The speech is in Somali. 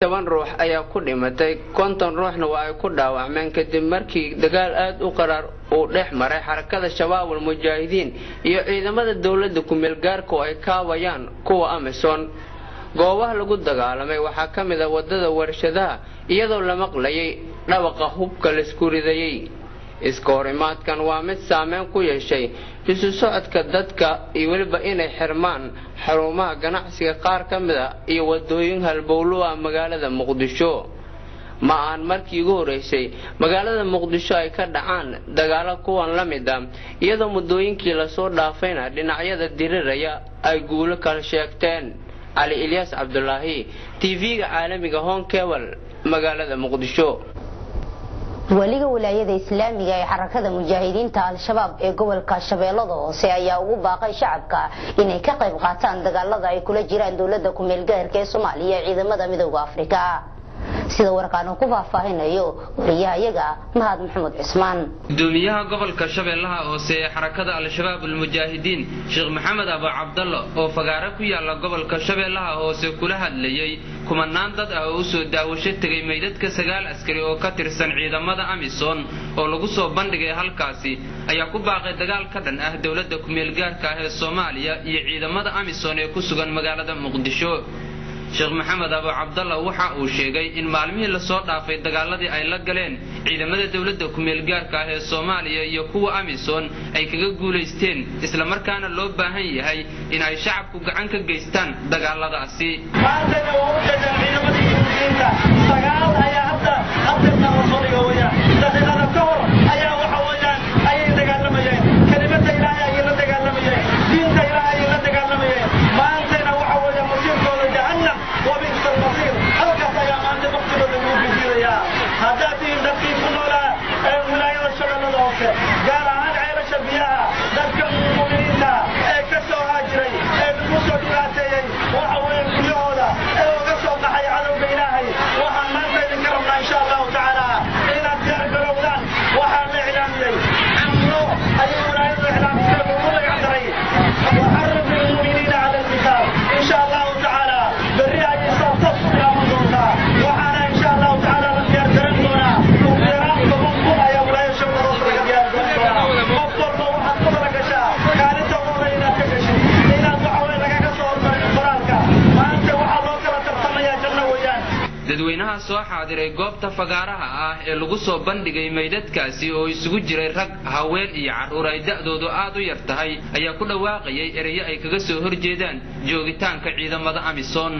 10 ruux ayaa ku dhimatay, 50 ruuxna waa ay ku dhaawacmeen kadib markii dagaal aad u qaraar uu dhex maray Xarakada Shabaabul Mujaahidiin iyo ciidamada dowladda kumeelgaarka oo ay kaabayaan kuwa Amison. Goobaha lagu dagaalamay waxaa ka mid a wadada Warshadaha, iyadoo la maqlayay dhawaqa hubka laisku ridayey. Iska horimaadkan waa mid saameyn ku yeeshay isu socodka dadka iyo weliba inay xirmaan xarumaha ganacsiga qaar ka mid a iyo wadooyin halbowlo ah magaalada Muqdisho. Ma ahan markii ugu horreysay magaalada Muqdisho ay ka dhacaan dagaalo kuwan la mid ah, iyadoo muddooyinkii lasoo dhaafayna dhinacyada diriraya ay guulo kala sheegteen. Cali Ilyaas Cabdulaahi, TV-ga caalamiga Honkewal, magaalada Muqdisho. Weliga Wilaayada Islaamiga ee Xarakada Mujaahidiinta Al-Shabaab ee gobolka Shabeellada Hoose ayaa ugu baaqay shacabka inay ka qayb qaataan dagaalada ay kula jiraan dowladda ku-meelgaarka ee Soomaaliya ee ciidamada Midooda Afrika. Sida warkaan uu ku faahfaahinayo wariyahayaga Mahad Maxamuud Cismaan. Gudoomiyaha gobolka Shabeellaha Hoose ee Xarakada Al-Shabaab Almujaahidiin, Sheekh Maxamed Abu Cabdallo, oo fagaare ku yaala gobolka Shabeellaha Hoose kula hadlayey kumanaan dad ah oo usoo daawasho tegay meydadka 9 askari oo ka tirsan ciidamada Amison oo lagu soo bandhigay halkaasi, ayaa ku baaqay dagaal ka dhan ah dowladda kumeelgaarka ah ee Soomaaliya iyo ciidamada Amison ee ku sugan magaalada Muqdisho. Sheekh Maxamed Abu Cabdalla waxa uu sheegay in maalmihii lasoo dhaafay dagaaladii ay la galeen ciidamada dowladda kumeelgaarka ah ee Soomaaliya iyo kuwa Amison ay kaga guulaysteen, islamarkaana loo baahan yahay in ay shacabku gacan ka geystaan dagaaladaasi. Maantana waa u jeedaan ciidamadii Muslimiinta 9 ayaa hadda hadda la soo dhigo weeyaan. Daqiiqada ka hor ayaa waxa weeyaan ayay dagaalamayeen, kelimada Ilaahay ayay la dagaalamayeen, diinta Ilaahay ayay la dagaalamayeen. Maantana waxa weeyaan masiirkooda jahannam wa bi'sa almasiir, halkaas ayaa maanta waqtigooda lagu fikiirayaa. Haddaad tihiin dadkii ku noolaa ee Wilaayada Shabeellada Hoose, gaar ahaan Ceelasha Biyaha, dadka mu'miniinta ee ka soo haajiray ee lagu soo dhibaateeyey waxa weeye guryahooda ee uga soo baxay cadowga Ilaahay, waxaan maanta idinka rabnaa insha Allahu tacaala inaad diyaar garowdaan. Waxaa la iclaamiyey xamlo ayay wilaayadu iclaamisay lagu magac daray waxarrib lilmu'miniina cala alqitaal. Insha Allahu tacaala berri ayay saabtoos u bilaaban doontaa, waxaana insha Allahu tacaala la diyaar garan doonaa ugu yaraan 10,000 ayaa Wilaayada Shabeellada Hoose laga diyaar garan doonaa. Qof walba waxaad ku tala gashaa kaalinta ugu horreeya inaad ka gashid, inaad waxa weye lagaga soo hormarin qoraalka. Maanta waxaa loo kala tartamayaa janno weeyaan. Dadweynaha soo xaadiray goobta fagaaraha ah ee lagu soo bandhigay meydadkaasi oo isugu jiray rag, haween iyo carruur ay da'doodu aad u yar tahay ayaa ku dhawaaqayay ereyo ay kaga soo horjeedaan joogitaanka ciidamada Amison.